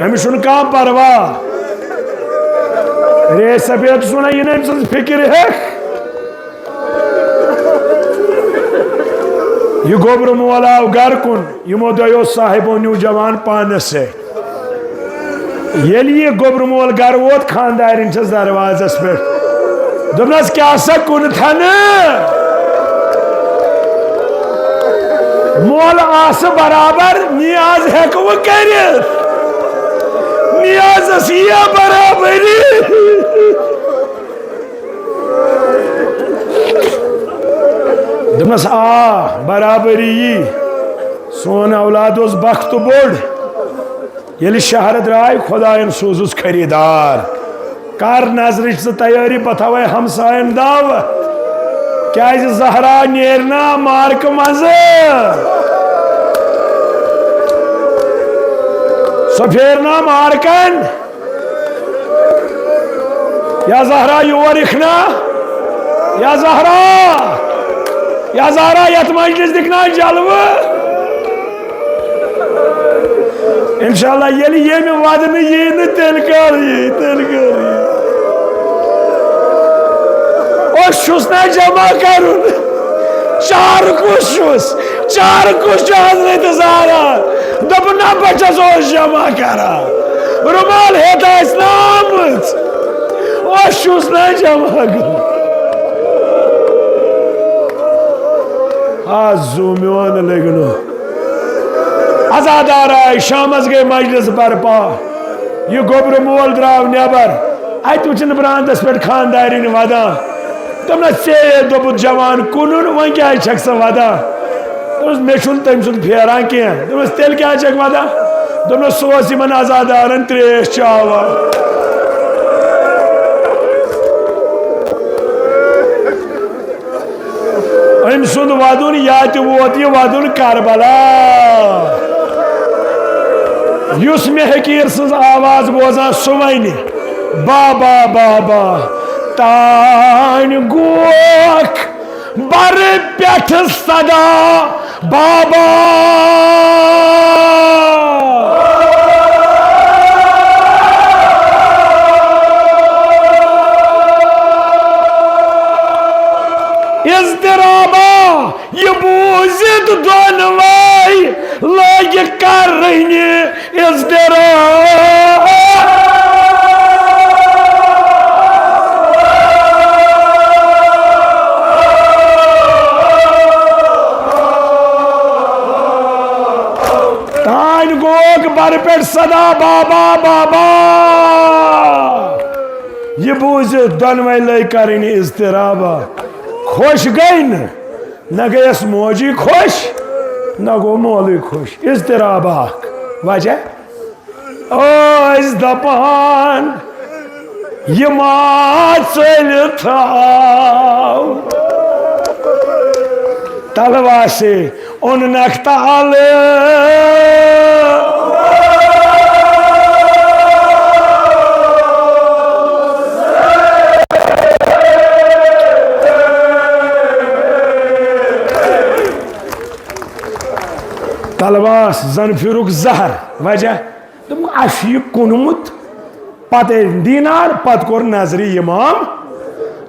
أمِس چھُنہٕ کانٛہہ پرواہ۔" ریش سفید چھُس وَنان، "یہِ نہٕ أمۍ سٕنٛز فِکِر ہٮ۪کھ۔" یہِ گوٚبرٕ مول آو گرٕ کُن، یِمو دۄیو صاحبو نیوٗ جوان پانس سۭتۍ۔ ییٚلہِ یہِ گوٚبرٕ مول گرٕ ووت، خاندارِنۍ چھَس دروازس پٮ۪ٹھ۔ دوٚپنَس، "کیٛاہ سا کُنتھنہٕ؟ مول آسہٕ برابر، نیاز ہٮ۪کہٕ بہٕ کٔرِتھ۔ نیازس یِیا برابری؟" دوٚپنَس، "آ، برابری یی۔ سون اولاد اوس بخت بوٚڑ۔ ییٚلہِ شہر درٛاے، خۄدایَن سوٗزُس خریٖدار۔ کر نظرٕچ ژٕ تیٲری، بہٕ تھاوَے ہمسایَن دعوت۔ کیٛازِ زہرا نیرِ نا مارکہٕ منٛزٕ۔ سۄ پھیرِ نا مارکَن۔" یا زہرا، یور یِکھ نا؟ یا زہرا، یا زہرا، یتھ مجلس دِکھ نا جلوٕ؟ انشاءاللہ، ییٚلہِ ییٚمہِ ودنہٕ یی نہٕ، تیٚلہِ کر یی؟ تیٚلہِ کر یی؟ أسۍ چھُس نا جمع کرُن۔ چار کُس چھُس؟ چار کُس چھُ حضرت زہرا؟ دوٚپُن، نہ، بہٕ چھَس اوس جمع کران۔ رُمال ہیٚتھ آسہِ نہ آمٕژ۔ اوس چھُس نہ جمع کران۔ آ، زوٗ میون لٔگۍ نہٕ۔ عزادار آے، شامس گٔے مجلس برپا۔ یہِ گوٚبرٕ مول درٛاو نٮ۪بر۔ اتہِ وٕچھِن براندس پٮ۪ٹھ خاندارِنۍ ودان۔ دوٚپنس، "ژےٚ ہے دوٚپُتھ جوان کٕنُن، وۄنۍ کیٛازِ چھکھ ژٕ ودان؟" دوٚپمس، "مےٚ چھُنہٕ تٔمۍ سُنٛد پھیران کینٛہہ۔" دوٚپمس، "تیٚلہِ کیٛازِ چھکھ ودان؟" دوٚپمس، "سُہ اوس یِمن عزادارن ترٛیش چاوان۔" أمۍ سُنٛد ودُن یا تہِ ووت یہِ ودُن کربلا۔ یُس مےٚ حقیٖر سٕنٛز آواز بوزان، سُہ ونہِ۔ بابا، بابا، تانۍ گوکھ بر پٮ۪ٹھ صدا، بابا۔ اضطرابا، یہِ بوٗزِتھ دۄنوَے لٔگۍ کرٕنۍ اضطراب۔ تانۍ گوکھ بر پٮ۪ٹھ صدا، بابا، بابا۔ یہِ بوٗزِتھ دۄنوَے لٔگۍ کرٕنۍ اضطرابا۔ خۄش گٔے نہٕ، نہ گٔیَس موجی خۄش، نہ گوٚو مولٕے خۄش۔ اضطراب اکھ۔ وجہ؟ ٲسۍ دپان، یہِ ما ژٔلِتھ آو تلواسے، اوٚننکھ تالہٕ۔ تلواس زن پھرُکھ زہر۔ وجہ؟ دوٚپُن، اَسہِ چھُ یہِ کُنمُت، پتہٕ ٲسۍ دینار، پتہٕ کوٚر نظرِ امام۔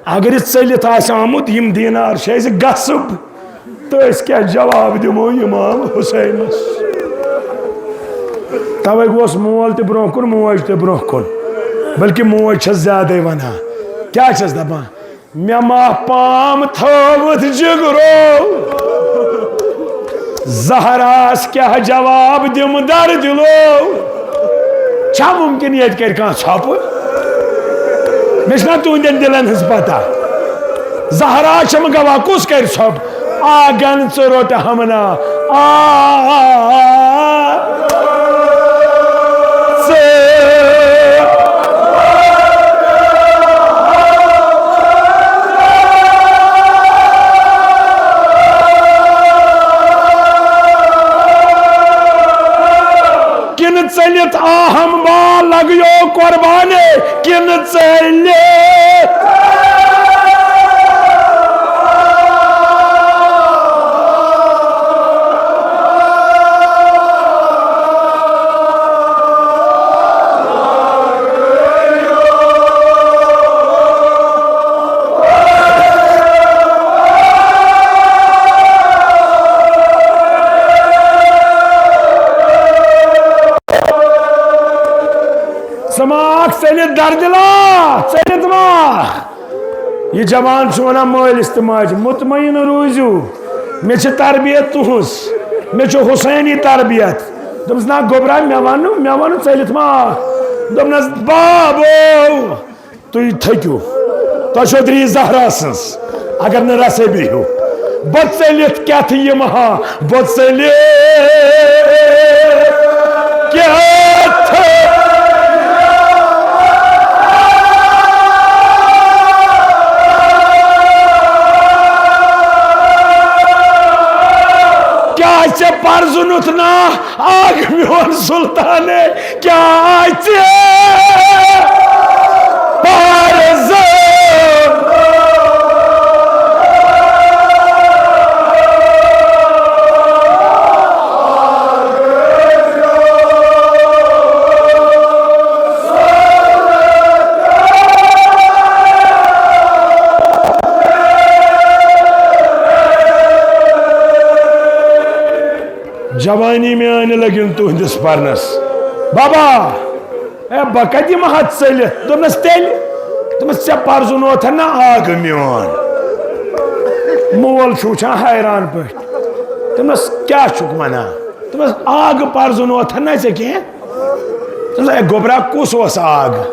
اگر یہِ ژٔلِتھ آسہِ آمُت، یِم دینار چھِ اَسہِ غصب، تہٕ أسۍ کیٛاہ جواب دِمو امام حسینس؟ توے گوس مول تہِ برونٛہہ کُن، موج تہِ برونٛہہ کُن، بلکہِ موج چھس زیادے ونان۔ کیٛاہ چھس دپان؟ مےٚ ما پام تھٲوٕتھ جگرو، زہراس کیٛاہ جواب دِمہٕ در دِلو؟ چھا ممکن ییٚتہِ کرِ کانٛہہ ژھۄپہٕ؟ مےٚ چھنا تُہنٛدٮ۪ن دِلن ہٕنٛز پتہ۔ زہرا چھم گواہ، کُس کرِ ژھۄپہٕ؟ آگن ژٕ روٚٹ ہمنا، آ، آ، آ، آ، ژٕ۔ کِنہٕ ژٔلِتھ آہم با لگیو قربانے، کِنہٕ ژٔلِتھ؟ ژٕ ما آکھ ژٔلِتھ دردِلا، ژٔلِتھ ما؟ یہِ جوان چھُ وَنان مٲلِس تہٕ ماجہِ، مطمئن روٗزِو، مےٚ چھِ تربیت تُہٕنٛز، مےٚ چھُ حسینی تربیت۔ دوٚپمَس، نہ گوٚبرا، مےٚ وَنہٕ، مےٚ وَنہٕ ژٔلِتھ ما؟ دوٚپنَس، بابو، تُہۍ تھٔکِو، تۄہہِ چھو دِلی زہرا سٕنٛز، اگر نہٕ رَژھے بِہِو۔ بہٕ ژٔلِتھ کیٛاہ تھہٕ یِمہٕ ہا، بہٕ ژٔلِتھ کیٛاہ تھہٕ؟ کیٛاہ ژےٚ پرزُنُتھ نا اکھ میون سلطانے؟ کیٛاہ ژےٚ پرزُن؟ جوانی میٲنۍ لٔگِن تُہنٛدِس پرنس۔ بابا، اے، بہٕ کتہِ یِمہٕ ہا ژٔلِتھ؟ دوٚپنس، تیٚلہِ؟ دوٚپمس، ژےٚ پرزُن اوتھن نا آگہٕ میون۔ مول چھُ وٕچھان حیران پٲٹھۍ۔ دوٚپنس، کیٛاہ چھُکھ ونان؟ دوٚپمس، آگہٕ پرزُن اوتھن نا ژےٚ کینٛہہ؟ دوٚپمس، اے گوٚبرا، کُس اوس آگہٕ؟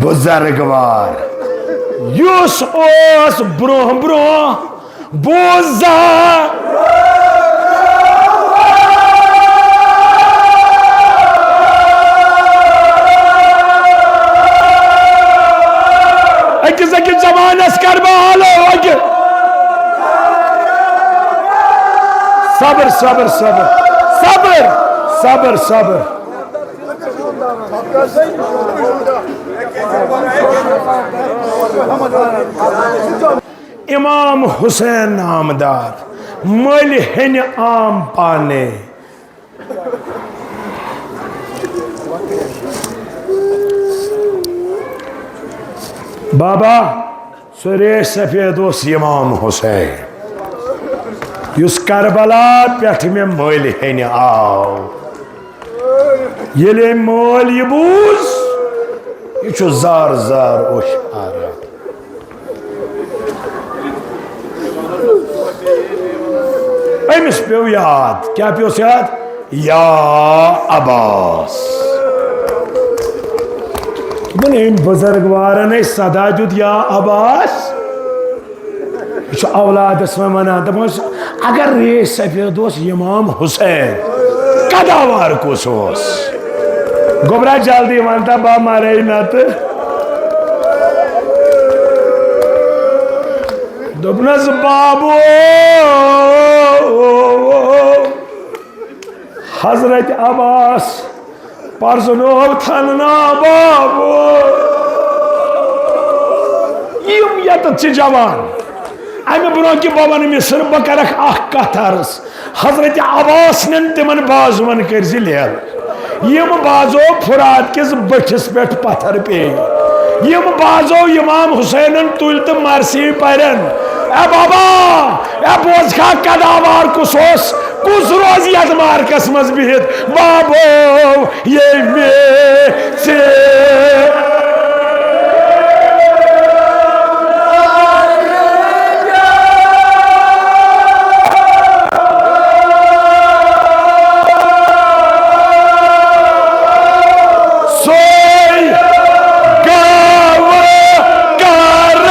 بُزرگوار۔ یُس اوس برونٛہہ برونٛہہ بوزا۔ أکِس أکِس جوانس کر بہٕ آلو اکہِ۔ صبر، صبر، صبر، صبر، صبر، صبر۔ امام حسین نامدار مٔلۍ ہیٚنہِ عام پانے۔ بابا، سُہ ریش سفید اوس امام حسین، یُس کربلا پٮ۪ٹھ مےٚ مٔلۍ ہیٚنہِ آو۔ ییٚلہِ أمۍ مٲلۍ یہِ بوٗز، یہِ چھُ زار زار اوٚش ہاران۔ أمِس پیوٚو یاد۔ کیٛاہ پیوٚس یاد؟ یا عباس۔ دوٚپُن، أمۍ بُزرگوارن أسۍ صدا دیُت، یا عباس۔ یہِ چھُ اولادس وۄنۍ ونان، دپان چھُس، اگر ریش سفید اوس امام حسین، قداوار کُس اوس؟ گوٚبرا، جلدی ون تا، بہٕ مرے نتہٕ۔ دوٚپنس، بابو، حضرت عباس پرزنوو تھن نا بابو۔ یِم ییٚتٮ۪تھ چھِ جوان، امہِ برونٛہہ کہِ بہٕ ونہٕ مصر، بہٕ کرکھ اکھ کتھ عرض۔ حضرت عباس نٮ۪ن تِمن بازوَن کٔرۍ زِ لیل۔ یِم بازو فرات کِس بٔٹھِس پٮ۪ٹھ پتھر پیٚیہِ۔ یِم بازو امام حسینن تُلۍ تہٕ مرثی پرن۔ اے بابا، اے بوزکھا، قداوار کُس اوس؟ کُس روزِ یتھ معرکس منٛز بِہِتھ؟ بابو، ییٚمہِ ژےٚ سوے گاوٕ کرٕ۔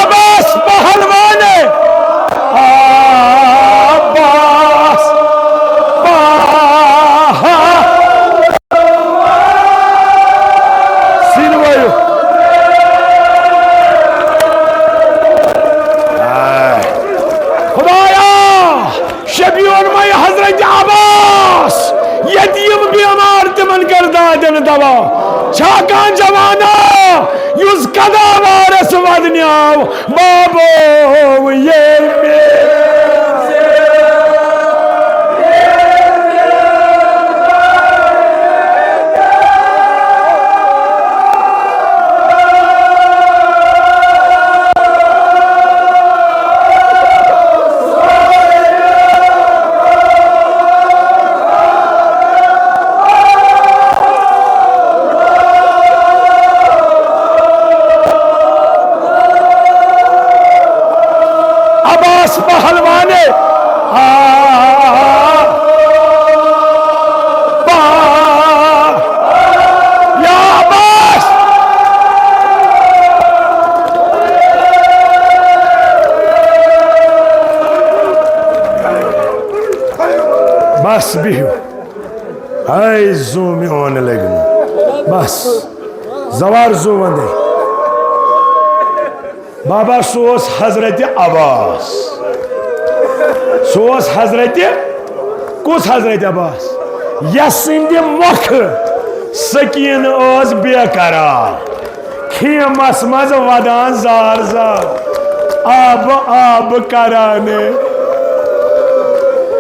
عباس پہلوان، عباس پہلوان۔ سیٖنہٕ وٲیِو۔ آ۔ خدایا، شفیعن مے حضرت عباس، یتیم بیمار تمن کر دادن دوا۔ چھا کانٛہہ جوانا یُس قداوارس ودنہِ آو؟ بابو ییٚمہِ عباس پہلوانے۔ آ، پا-، یا عباس۔ بس بِہِو۔ ہاے زوٗ میون لٔگۍ نہٕ۔ بس۔ زوار زوٗ وندے۔ بابا، سُہ اوس حضرت عباس۔ سُہ اوس حضرت، کُس حضرت عباس؟ یس سٕنٛدِ مۄکھٕ سکیٖنہٕ ٲس بے قرار۔ خیمس منٛز ودان زار زار، آبہٕ آبہٕ کران۔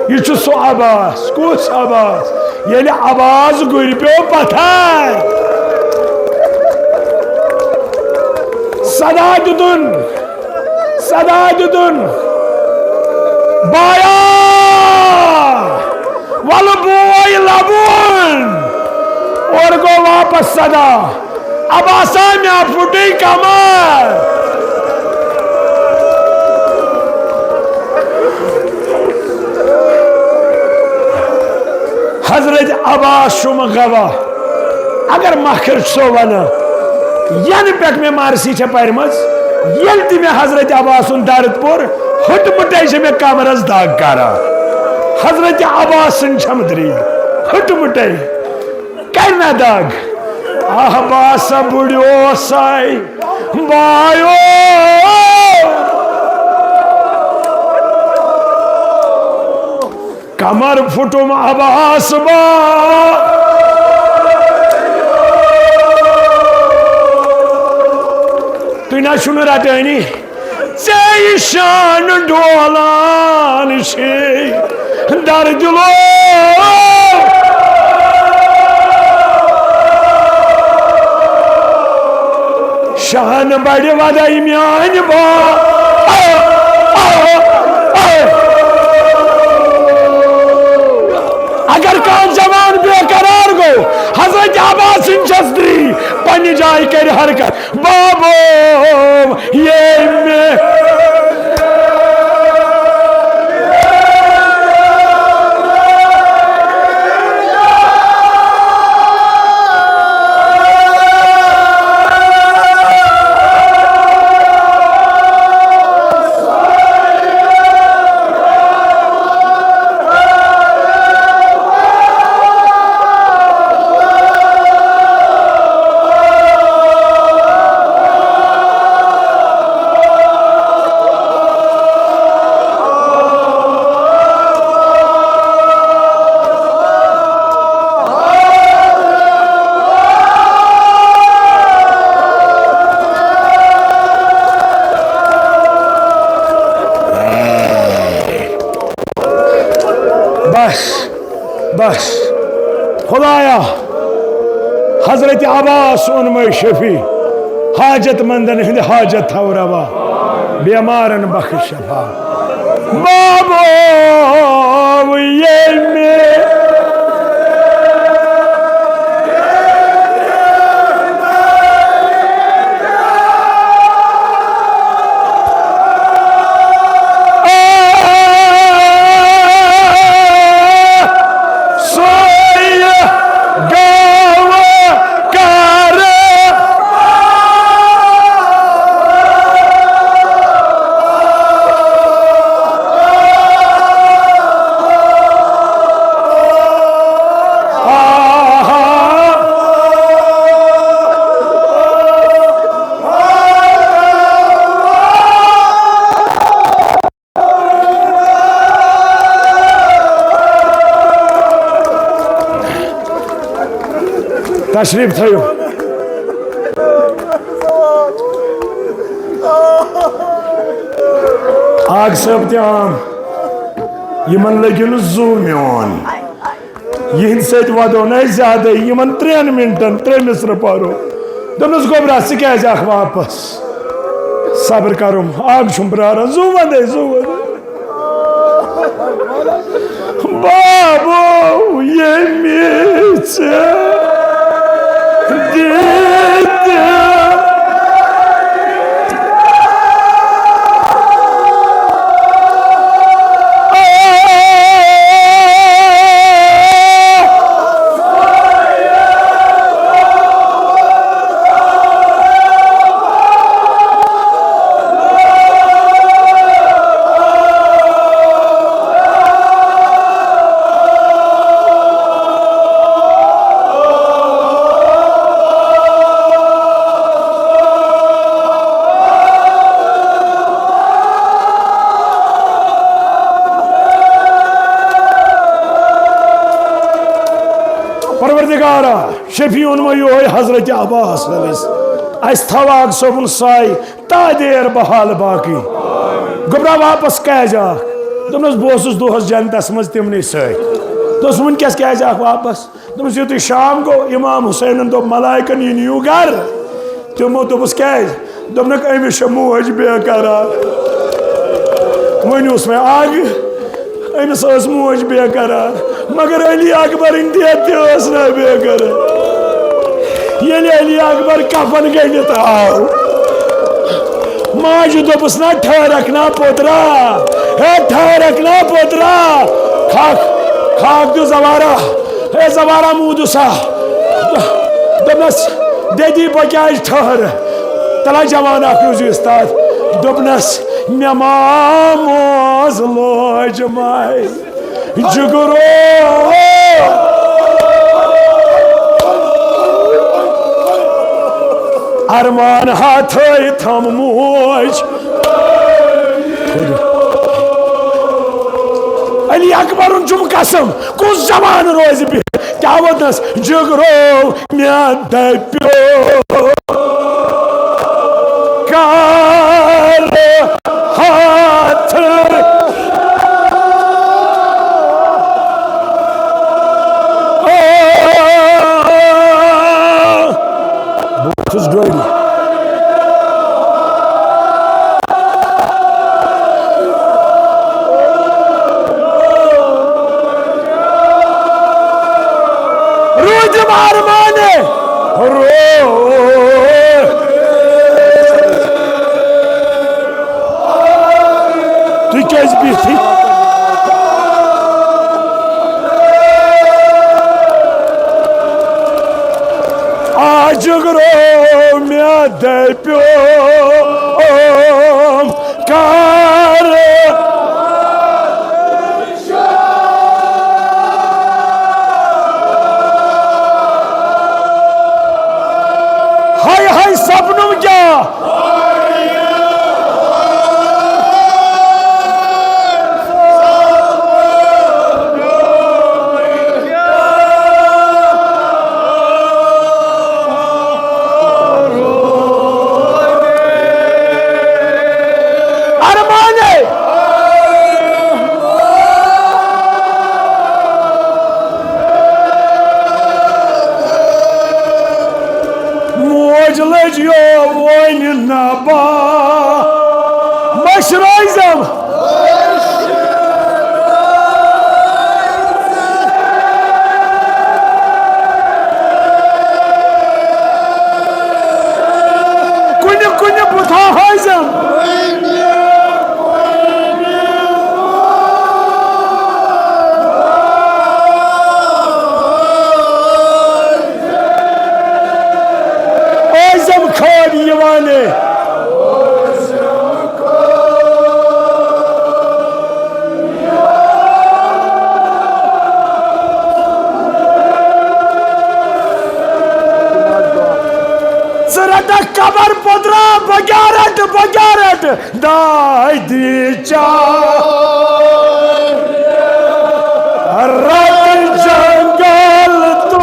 یہِ چھُ سُہ عباس۔ کُس عباس؟ ییٚلہِ عباس گُرِ پیوٚو پتھر، صدا دیُتُن، صدا دیُتُن، بایا! ولہٕ بوے لبُن۔ اورٕ گوٚو واپس صدا، عباسا، مےٚ پھُٹٕے کمر۔ حضرت عباس چھُم گواہ۔ اگر مکھر چھُسو ونان، ینہٕ پٮ۪ٹھ مےٚ مرثی چھےٚ پرمٕژ، ییٚلہِ تہِ مےٚ حضرت عباسُن درد پوٚر، ہُٹہٕ مُٹے چھےٚ مےٚ کمرس دگ کران۔ حضرت عباس سٕنٛدۍ چھَم دٔلیٖل، ہُٹہٕ مُٹے کرِ نہ دگ۔ آہ، باسا بُڑیوسے بایو۔ پھُٹُم عباس با۔ تُہۍ نہ چھُو نہٕ رٹٲنی۔ ژےٚ شان ڈولان چھے درد لو۔ شان بڑِ وداے میانہِ با۔ اگر کانٛہہ جوان بے قرار گوٚو، حضرت عباس سٕنٛدۍ چھس دٕے پننہِ جایہِ کرِ حرکت۔ بابو، ییٚمہِ بس، بس۔ خدایا، حضرت عباس اونمے شفیع، حاجت مندن ہند حاجت تھاو روا، بیمارن بخش شفا۔ بابو، ییٚمہِ تشریف تھٲیِو۔ آغا صٲب تہِ آم۔ یِمن لٔگِو نہٕ زُو میون۔ یِہِنٛدِ سۭتۍ وَدو نہٕ أسۍ زیادَے۔ یِمَن ترٛٮ۪ن مِنٹَن ترٛےٚ مِصرٕ پَرو۔ دوٚپنَس، "گوٚبرا، ژٕ کیٛازِ آکھ واپَس؟ صبر کَرُم، اَکھ چھُم پرٛاران، زُو وَندَے، زُو وَندَے۔" بابو، ییٚمہِ ژےٚ دِتۍ پروردگارا، شفیع اونمو یُہوے حضرت عباس علیہ السلام۔ اَسہِ تھاو آغا صٲبُن سایہِ تا دیر بحال باقٕے۔ گوٚبرا، واپس کیٛازِ آکھ؟ دوٚپنَس، "بہٕ اوسُس دۄہَس جنتَس منٛز تِمنٕے سۭتۍ۔" دوٚپُس، "وٕنکٮ۪س کیٛازِ آکھ واپس؟" دوٚپمَس، "یُتھُے شام گوٚو، اِمام حُسینَن دوٚپ، 'ملائکَن یہِ نِیِو گَرٕ۔'" تِمو دوٚپُس، "کیٛازِ؟" دوٚپنَکھ، "أمِس چھےٚ موج بے قرار۔" وۄنۍ اوس مےٚ آگہٕ، أمِس ٲس موج بے قرار، مگر علی اکبرٕنۍ دید تہِ ٲس نہٕ بے قرار۔ ییٚلہِ علی اکبر کفن گٔنڈِتھ آو، ماجہِ دوٚپُس، "نہ ٹھہرکھ نا پوترا، ہے ٹھہرکھ نا پوترا۔" کھکھ، کھکھ دیُت زوارہ، ہے زوارہ موٗدُسا۔ دوٚپنَس، "دٮ۪دی، بہٕ کیٛازِ ٹھٔہرٕ؟" تَلہ جوان اَکھ روٗزِو اُستاد۔ دوٚپنَس، "مےٚ ما موز لٲج مَے جِگرو؟ ارمان ہا تھٲے تھم موج۔" علی اکبرن چھُم قسم، کُس جوان روزِ بِہِتھ؟ کیٛاہ ووٚنُس؟ جگرو مےٚ دَپیو کر ہاتھ۔ بہٕ چھُس ڈٲری۔ روٗدِم ارمانہِ رو۔ تُہۍ کیٛازِ بِہتھٕے؟ آ جگرو مےٚ دَپیوم کر۔ ہاے ہاے سپنم کیٛاہ؟ ارمانے۔ موج لٔج یووُن نبا۔ مٔشرٲیزٮ۪م۔ کُنہِ کُنہِ بُتھا ہٲیزٮ۪م۔ ٲسۍزٮ۪م خٲلۍ یِوانَے۔ ژٕ رٹکھ قبر پوٚدرا، بغیرت، بغیرت۔ دادی چا رت جنگل تو۔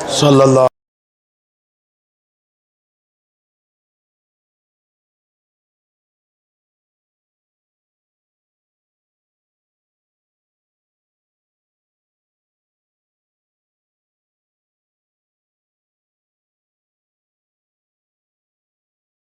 صلی اللہ۔